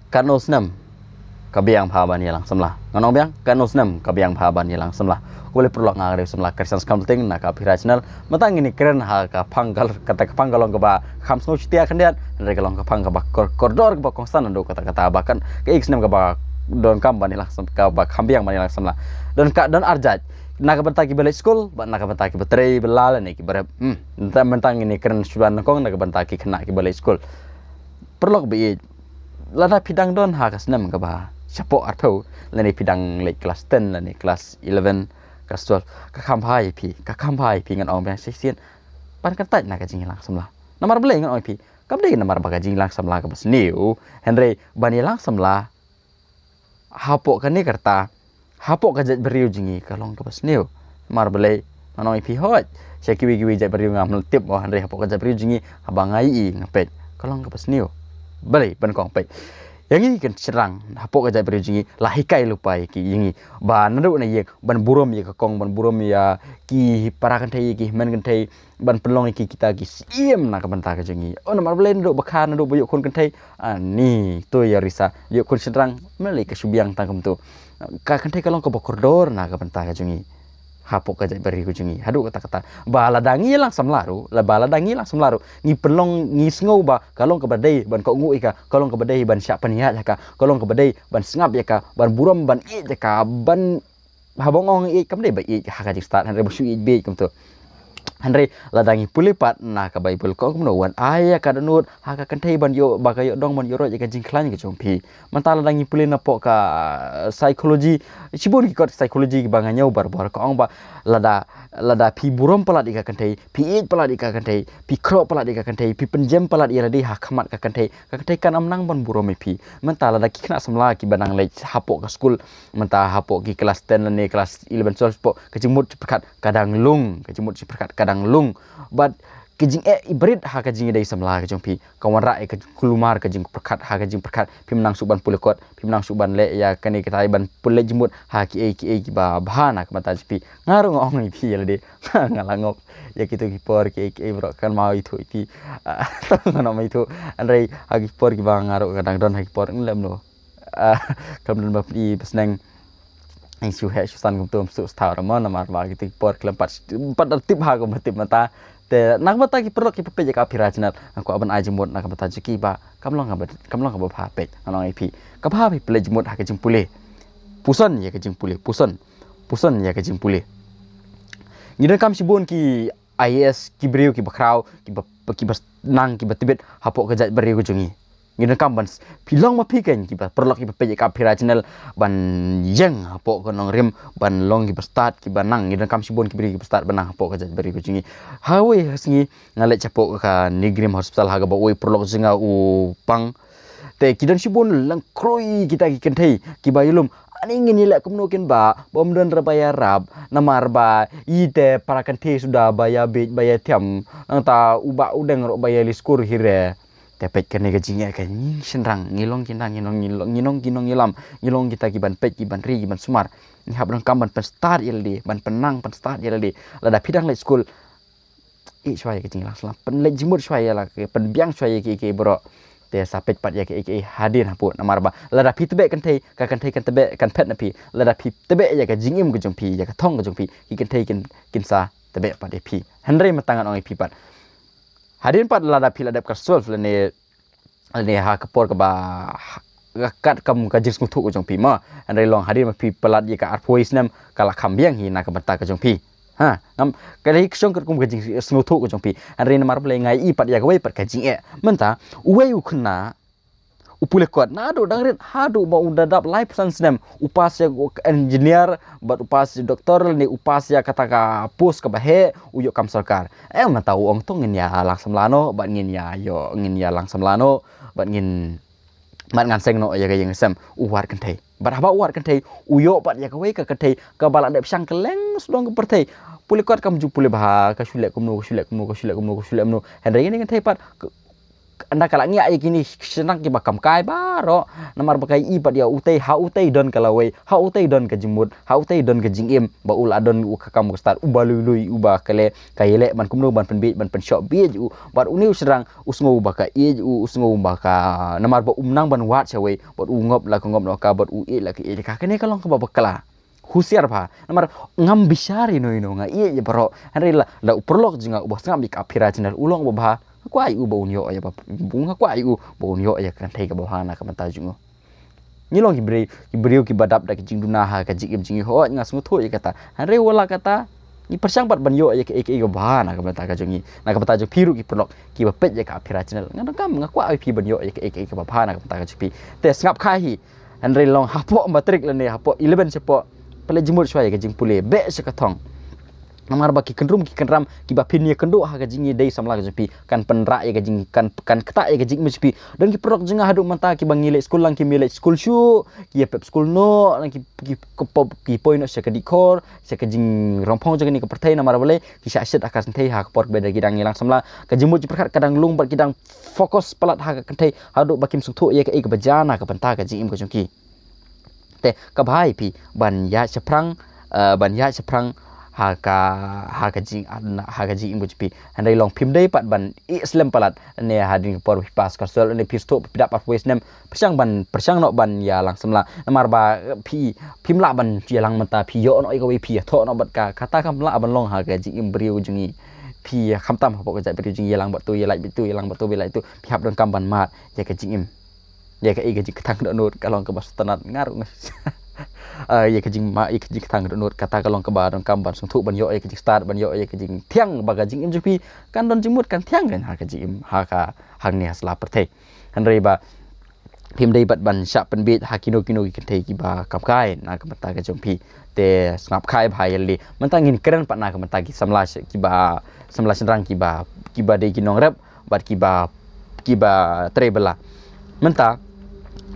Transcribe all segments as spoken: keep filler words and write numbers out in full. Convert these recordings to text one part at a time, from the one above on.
Katno snem ka biang bha ban ïalang samla. Ngan ong biang, katno snem ka biang bha ban ïalang samla. Khublei paralok, nga Riu Samla Christian Skam Ting na ka Phi Rai Channel. Mynta ngin ïakren ha ka phang ka, kata ka phang ka long kaba kham sngewsih khyndiat, hynrei ka long ka phang kaba kor-, kordor kaba kongsan haduh katta katta ba kan, kaei ka snem kaba donkam ban ïalang sam-, kaba kham biang ban ïalang samla. Don ka, don ar jait. Na ka bynta kiba leit skul, bad na ka bynta kiba trei bylla lane kiba rep. Hmm, mynta, mynta ngin ïakren shuwa nyngkong na ka bynta ki khynnah kiba leit skul. Paralok ba ïeit, lada phi dang don ha ka snem kaba shapoh arphew, lane phi dang leit klas ten lane klas eleven, klas twelve, ka kham bha ïa phi, ka kham bha ïa phi, ngan ong biang shisien, ban kyntait na ka jingïalang samla. Namar balei ngan ong ïa phi? Kam dei namar ba ka jingïalang samla kaba sniew, hynrei ban ïalang samla hapoh kane ka rta, hapoh ka jaitbynriew jong ngi, ka long kaba sniew. Namar balei? Ngan ong ïa phi, hooid, sha kiwei kiwei jaitbynriew ngam tip mo, hynrei hapoh ka jaitbynriew jong ngi, haba nga ïohi nga peit, ka long kaba sniew. Balei ban kong peit? Ïa ngi ki shynrang hapoh ka jaitbynriew jong ngi, la hikai lypa ïa ki, ïa ngi, ba naduh na ïing ban burom ïa ka kong, ban burom ïa ki para kynthei, ïa ki hynmen kynthei, ban pynlong ïa ki kita ki syiem na ka bynta ka jong ngi. Oh, namar balei naduh ba kha, naduh ba ïoh khun kynthei, ani to ïa risa, ïoh khun shynrang, mynlei ka shu biang tang kumto. Ka kynthei ka long kaba kordor na ka bynta ka jong ngi, hapoh ka jaitbynriew ka jong ngi, haduh katta katta. Ba lada ngi ïalang samla ruh, la ba lada ngi ïalang samla ruh, ngi pynlong, ngi sngew ba ka long kaba dei ban kohnguh ïa ka, ka long kaba dei ban shah pynïaid ïa ka, ka long kaba dei ban sngap ïa ka, ban burom, ban ïeit ïa ka, ban, haba nga ong ïeit, kam dei ba ïeit ha ka jingstad, hynrei ba shu ïeit beit kumto. Hynrei lada ngi pule pat na ka Baibl, ka ong kumno, wan ai ïa ka dohnud ha ka kynthei ban ïoh, ba ka ïoh dong ban ïoh roit ïa ka jingkhlaiñ ka jong phi. Mynta lada ngi pule napoh ka, uh, psychology, shibun ki kot psychology kiba nga ñiew barabor, ka ong ba lada, lada phi burom palat ïa ka kynthei, phi ïeit palat ïa ka kynthei, phi khroh palat ïa ka kynthei, phi pynjem palat ïa lade ha khmat ka kynthei, ka kynthei kan ym nang ban burom ïa phi. Mynta lada ki khynnah samla kiba nang leit hapoh ka skul, mynta hapoh ki klas ten lane klas eleven, twelve, hapoh, ka jingmut jingpyrkhat ka dang lung, ka jingmut jingpyrkhat ka dang lung. Bad ka jingeh i barit ha ka jingïadei samla ka jong phi, ka wanrah ïa ka jingkulmar ka jingpyrkhat ha ka jingpyrkhat, phim nang shuh ban pule kot, phim nang shuh ban leh ïa kane katai, ban pule jingmut ha kiei kiei kiba bha na ka bynta jong phi. Nga ruh nga ong ïa phi ïa lade, nga la ngop ïa kito ki por kiei kiei baroh, kan ym ithuh ïa phi. Ah, nga ym ithuh, hynrei ha ki por kiba nga ruh nga dang don ha ki por, ngam lem lo. Ah, kam don ba phi ba sneng. Ïa shu heh shu san kumto, ym suk stad ruh mo, namar ba kito ki por khlem pat, pat da tip ha kumba tip mynta. Te na ka bynta ki paralok kiba peit ïa ka Phi Rai Channel, nga kwah ban ai jingmut na ka bynta jong ki ba kam long kaba, kam long kaba bha, peit, nga ong ïa phi, kaba bha phi pynleit jingmut ha ka jingpule. Puson ïa ka jingpule, puson, puson ïa ka jingpule. Ngi donkam shibun ki I A S, ki briew kiba khraw, kiba, kiba nang, kiba tbit hapoh ka jaitbynriew ka jong ngi. Ngi donkam ban s-, phi long ma phi kein, kiba paralok kiba peit ïa ka Phi Rai Channel, ban ïeng hapoh ka nongrim, ban long kiba stad, kiba nang. Ngi donkam shibun ki briew kiba stad ban nang hapoh ka jaitbynriew ka jong ngi. Hawei ha sngi nga leit shapoh ka NEIGRIHMS Hospital ha kaba uwei u paralok jong nga u pang. Te ki don shibun lyngkhroi kita ki kynthei kiba ïalum, ani ngin ïaleh kumno kein bah, bym don re ba ïarap, namar ba ite para kynthei suda ba ïabit ba ïathiam, nangta u bah u deng ruh ba ïaleh skur hi re. Te peit kane ka jingeh, ka ngi shynrang, ngi long ki nang, ngi long, ngi long, ngi long ki nongïalam, ngi long kita kiban peit, kiban ri, kiban sumar. Ngi hap donkam ban pynstad ïa lade, ban pynnang pynstad ïa lade. Lada phi dang leit skul, ïeit shuwa ïa ka jingïalang samla, pynleit jingmut shuwa ïa la, pynbiang shuwa ïa kiei kiei baroh. Te sa peit pat ïa kiei kiei hadien hapoh, namar ba lada phi tbeh kynthei, ka kynthei kan tbeh, kan phet na phi. Lada phi tbeh ïa ka jingim ka jong phi, ïa ka thong ka jong phi, ki kynthei kin, kin sa tbeh pat ïa phi. Hynrei mynta ngan ong ïa phi pat, hadien pat lada phi la dep klas twelve lane, lane ha ka por kaba, ha, katkam ka jingsngewthuh ka jong phi mo. Hynrei long hadien ba phi palat ïa ka arphew snem, ka la kham biang hi na ka bynta ka jong phi. Ha, ngam, ka dei ka shong katkum ka jingsngewthuh ka jong phi. Hynrei namar balei, nga ïohi pat ïa kawei pat ka jingeh. Mynta uwei u khynnah u pule kot naduh dang rit haduh ba u da dap laiphew san snem, u pass ïa ka engineer, bad u pass ïa doctor, lane u pass ïa kata ka post kaba heh, u ïoh kam sorkar. Eh, mynta u ong to ngin ïalang samla noh, bad ngin ïa ïoh, ngin ïalang samla noh, bad ngin, bad ngan seng noh ïa ka ïing ka sem. U wad kynthei. Bad haba u wad kynthei, u ïoh pat ïa kawei ka kynthei kaba la dep shang kylleng sawdong ka pyrthei. Pule kot kam ju pule bha, ka shu leh kumno, ka shu leh kumno, ka shu leh kumno, ka shu leh kumno. Hynrei kane ka kynthei pat, ka, Ynda ka la ngiah ïa kine ki shynrang kiba kam kai baroh, namar ba ka ïohi pat ïa utei, ha utei don ka lawei, ha utei don ka jingmut, ha utei don ka jingim, ba u la don u ka kam ka stad uba lui lui, uba ka leh, ka ïaleh ban kumno ban pynbiej, ban pynshoh biej u. Bad une u shynrang u sngew ba ka ïeit u, u sngew ba ka, namar ba um nang ban wad shawei, bad u ngop la ka ngop noh ka, bad u ïeit la ka ïeit ka. Kane ka long kaba bakla. Husiar bha. Namar ngam bishar ïa no ïa no, nga ïeit ïa baroh. Hynrei la, la u paralok jong nga uba sngap ïa ka Aphira Channel u long uba bha. Nga kwah ïa u ba un ïoh ïa ba, nga kwah ïa u ba un ïoh ïa ka kynthei kaba bha na ka bynta jong u. Ngi long ki briew, ki briew kiba dap da ka jingduna ha ka jingim jong ngi, hooid nga sngewthuh ïa kata. Hynrei wat la kata, ngi pyrshang pat ban ïoh ïa kaei kaei kaba bha na ka bynta ka jong ngi, na ka bynta jong phi ruh ki paralok kiba peit ïa ka Aphira Channel. Nga donkam, nga kwah ïa phi ban ïoh ïa kaei kaei kaba bha na ka bynta ka jong phi. Te sngap kha hi. Hynrei long hapoh matrik lane hapoh eleven shapoh, pynleit jingmut shuwa ïa ka jingpule, beh sha ka thong. Namar ba ki kyndrum ki kyndram kiba phin ïakynduh ha ka jingïadei samla ka jong phi kan pynrah ïa ka jing, kan, kan ktah ïa ka jingim jong phi. Don ki paralok jong nga haduh mynta kiba ngi leit skul lang kim ïaleit skul shuh, ki ïapep skul noh, lang ki, ki, ki pop, ki poi noh sha ka dih khor, sha ka jingrongphong jong kane ka pyrthei. Namar balei? Ki shah shit ha ka kynthei ha ka por kaba ki dang ïalang samla. Ka jingmut jingpyrkhat ka dang lung bad ki dang focus palat ha ka kynthei haduh ba kim sngewthuh ïa kaei kaba jia na ka bynta ka jingim ka jong ki. Te kaba bha ïa phi ban ïaid shaphrang, eh, ban ïaid shaphrang ha ka, ha ka jing, ha ka jingim ka jong phi. Hynrei long phim dei pat ban ïeh slem palat ne hadien ka por ba phi pass ka result ne phi sngewthuh phi dap arphew wei snem, pyrshang ban, pyrshang noh ban ïalang samla. Namar ba, eh, phi, phim lah ban ïalang mynta, phi ïoh noh ïa kawei, phi ïathoh noh bad ka, kata kam lah ban long ha ka jingim briew jong ngi. Phi khamtam hapoh ka jaitbynriew jong ngi, ïalang bad tu, ïalait bad tu, ïalang bad tu, ïalait tu, phi hap donkam ban mad ïa ka jingim. Ïa kaei ka jingkthang dohnud ka long kaba sngewtynnat, nga ruh nga. Ah, ïa ka jingma, ïa ka jingkthang dohnud kata ka long kaba donkam ban sngewthuh, ban ïoh ïa ka jingstad, ban ïoh ïa ka jingthiang ba ka jingim jong phi kan don jingmut, kan thiang kan ha ka jingim, ha ka, hangne ha sla pyrthei. Hynrei ba phim dei pat ban shah pynbiej ha kino kino ki kynthei kiba kam kai na ka bynta ka jong phi. Te sngap kha bha ïa lade. Mynta ngin kren pat na ka bynta ki samla sh-, kiba, samla shynrang kiba, kiba dei ki nongrep bad kiba, kiba trei bylla. Mynta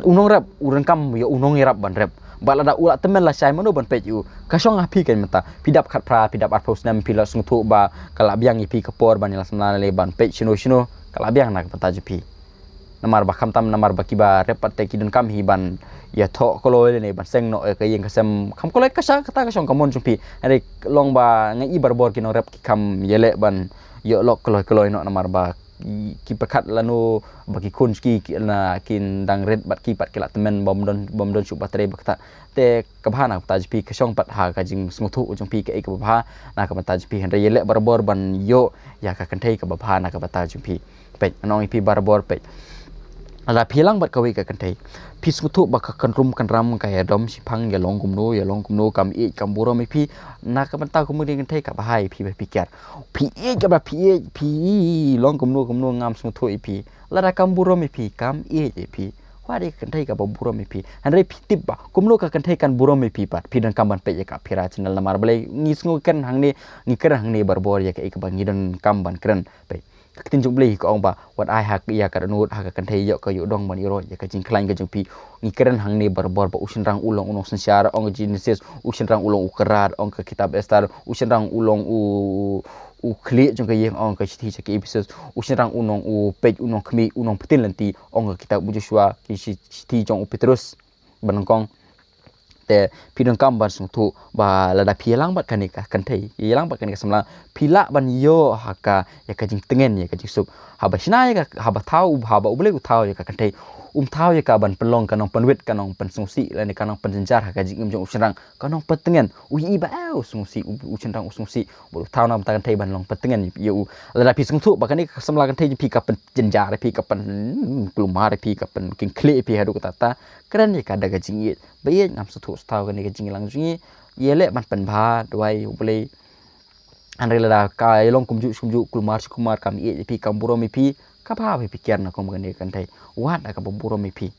u nongrep u donkam ïa u nongïarap ban rep. Bad lada u la tymmen lashai, mano ban peit ïa u? Ka shong ha phi kan mynta. Phi dap khatphra, phi dap arphew snem, phi la sngewthuh ba ka la biang ïa phi ka por ban ïalang samla lane ban peit shano shano, ka la biang na ka bynta jong phi. Namar ba khamtam, namar ba kiba rep pat te ki donkam hi ban ïathoh kloi lane ban seng noh ïa ka ïing ka sem. Kham kloi ka shah kata ka shong ka mon jong phi. Hynrei long ba nga i barabor ki nongrep ki kham ïaleh ban ïoh lok kloi kloi noh, namar ba ki, ki pyrkhat lano ba ki khun ki, ki na kin dang rit bad ki pat ki la tymmen, bym don, bym don shuh ba trei ba kata. Te kaba bha na ka bynta jong phi, ka shong pat ha ka jingsngewthuh jong phi kaei kaba bha na ka bynta jong phi. Hynrei ïaleh barabor ban ïoh ïa ka kynthei kaba bha na ka bynta jong phi. Peit, nga ong ïa phi barabor, peit. Lada phi ïalang bad kawei ka kynthei, phi sngewthuh ba ka kynrum kynram, ka ïadom shiphang, ïalong kumno ïalong kumno, kam ïeit kam burom ïa phi, na ka bynta kumne ka kynthei kaba bha ïa phi ba phi kiar. Phi ïeit kaba phi ïeit, phi long kumno kumno ngam sngewthuh ïa phi. Lada kam burom ïa phi, kam ïeit ïa phi, wat ïa ka kynthei kaba burom ïa phi. Hynrei phi tip ba kumno ka kynthei kan burom ïa phi pat? Phi donkam ban peit ïa ka Aphira Channel, namar balei ngi sngew kren hangne, ngi kren hangne barabor ïa kaei kaba ngi donkam ban kren. Peit, ka ktien jong U Blei ka ong ba wat ai ha ka, ïa ka dohnud ha ka kynthei, ïoh ka ïoh dong ban ïaroh ïa ka jingkhlaiñ ka jong phi. Ngi kren hangne barabor ba u shynrang u long u nongsynshar, ong ka Genesis, u shynrang u long u kyrad, ong ka kitab Esther, u shynrang u long u, u khlieh jong ka ïing, ong ka shithi sha ki Ephesus, u shynrang u long u peit, u nongkhmih, u nongpyntip lynti, ong ka kitab u Joshua, ki shi-, shithi jong u Petrus ba nyngkong. Te phi donkam ban sngewthuh ba lada phi ïalang bad kane ka kynthei, ïalang bad kane ka samla, phi lah ban ïoh ha ka, ïa ka jingtngen, ïa ka jingsuk. Haba shna ïa ka, haba thaw, haba U Blei u thaw ïa ka kynthei, um thaw ïa ka ban pynlong ka nongpynwit, ka nongpynsngewsih lane ka nongpynjynjar ha ka jingim jong u shynrang, ka nongpyntngen. U ïohi ba, eh, u sngewsih, u, u shynrang u sngewsih. Bad u thaw na ka bynta ka kynthei ban long pyntngen ïa u. Lada phi sngewthuh ba kane ka samla kynthei jong phi ka pynjynjar ïa phi, ka pyn, hmm, kulmar ïa phi, ka pynkheiñ khlieh ïa phi haduh katta katta, kren ïa ka da ka jingïeit. Ba ïeit, ngam sngewthuh shuh kane ka jingïalang jong ngi. Ïaleh ban pynbha, duwai U Blei. Hynrei lada ka ïalong kumjuh shi kumjuh, kulmar shi kulmar, kam ïeit ïa phi, kam burom ïa phi, kaba bha ba phi kiar na kum kane ka kynthei. Wat da kaba burom ïa phi.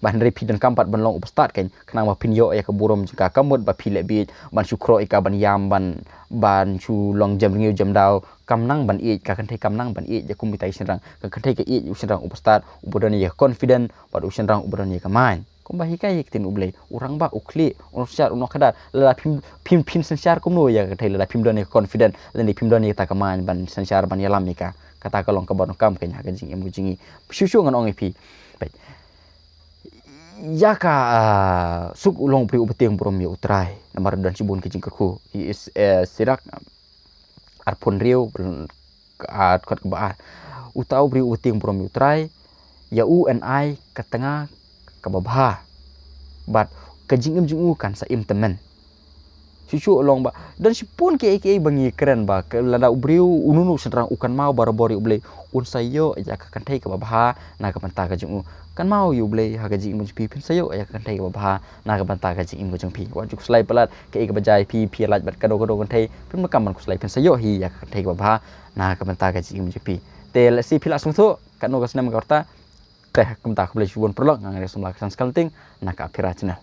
Ba hynrei phi donkam pat ban long uba stad keiñ, khnang ba phin ïoh ïa ka burom jong ka. Kam mut ba phi leh bieit ban shu khroh ïa ka, ban ïam, ban, ban shu long jem rngiew jem daw. Kam nang ban ïeit, ka kynthei kam nang ban ïeit ïa kum kita ki shynrang. Ka kynthei ka ïeit u shynrang uba stad, uba don ïa ka confident, bad u shynrang uba don ïa ka mind. Kumba hikai ïa ka ktien U Blei, u rangbah u khlieh, u nongsynshar u nongkhadar. Lada phim, phim, phin synshar kumno ïa ka kynthei lada phim don ïa ka confident, lada phim don ïa kata ka mind ban synshar, ban ïalam ïa ka. Kata ka long kaba donkam kein ha ka jingim ka jong ngi. Shuh shuh ngan ong ïa phi. Peit. Ïa ka, ah, suk u long u briew uba tieng burom ïa U Trai. Namar don shibun ki jingkyrkhu. Hi is, eh, Sirak arphew hynriew, ka, ah, dkhot kaba ar. Uta u briew uba tieng burom ïa U Trai, ïa u yn ai ka tnga kaba bha. Bad ka jingim jong u kan sa im tymmen. Shuh shuh long ba don shibun kiei kiei ba ngi kren ba ka lada u briew, uno uno u shynrang u kynmaw barabor ïa U Blei, un sa ïoh ïa ka kynthei kaba bha na ka bynta ka jong u. Kynmaw ïa U Blei ha ka jingim jong phi, phin sa ïoh ïa ka kynthei kaba bha na ka bynta ka jingim ka jong phi. Wat ju khuslai palat kaei kaba jia ïa phi, phi ïalait bad kano kano kynthei, phim donkam ban khuslai, phin sa ïoh hi ïa ka kynthei kaba bha na ka bynta ka jingim jong phi. Te lehse phi la sngewthuh katno ka snem ka rta. Te kumta, khublei shibun paralok, nga Ngairai Samla Kyrteng Skalting na ka Aphira Channel.